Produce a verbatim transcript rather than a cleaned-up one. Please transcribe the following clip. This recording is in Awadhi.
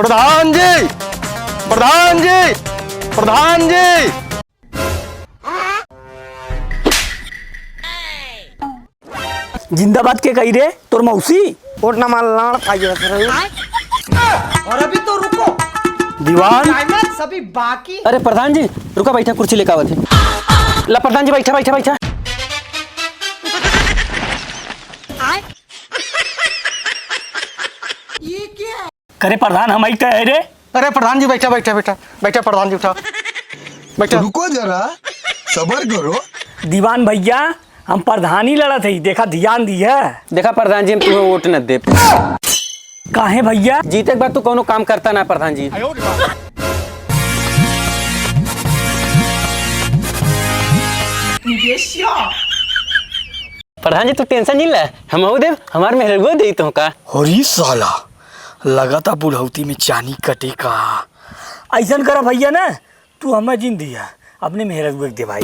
प्रधान जी, प्रधान जी, प्रधान जी। जिंदाबाद के कही रे, तोर मौसी? वोट ना मार, लाड़ पाई बस रे। और अभी तो रुको। दीवान। Climax अभी बाकी। अरे प्रधान जी, रुका, बैठा, कुर्सी लेके आवत है। ला प्रधान जी, बैठा, बैठा, बैठा। ये क्या है? करे प्रधान, हम आई कहे रे। अरे प्रधान जी, बैठा, बैठा, बैठा, बैठा प्रधान जी, उठा, बैठा। रुको जरा, सबर करो। दीवान भैया, हम प्रधानी लड़त हई, देखा, ध्यान दिया। देखा प्रधान जी, हम तुम्हें वोट न देब। काहे भैया? जीते के बाद तू कौनो काम करता ना प्रधान जी। प्रधान जी, तू tension नहीं ले, हम हो देब, हमार मेहरगो दे तो का। अरे साला, लगाता बुढ़ौती में चानी कटे का। ऐसन करा भैया ना, तू हमें जिन दिया, अपने मेहरगो के दे भाई।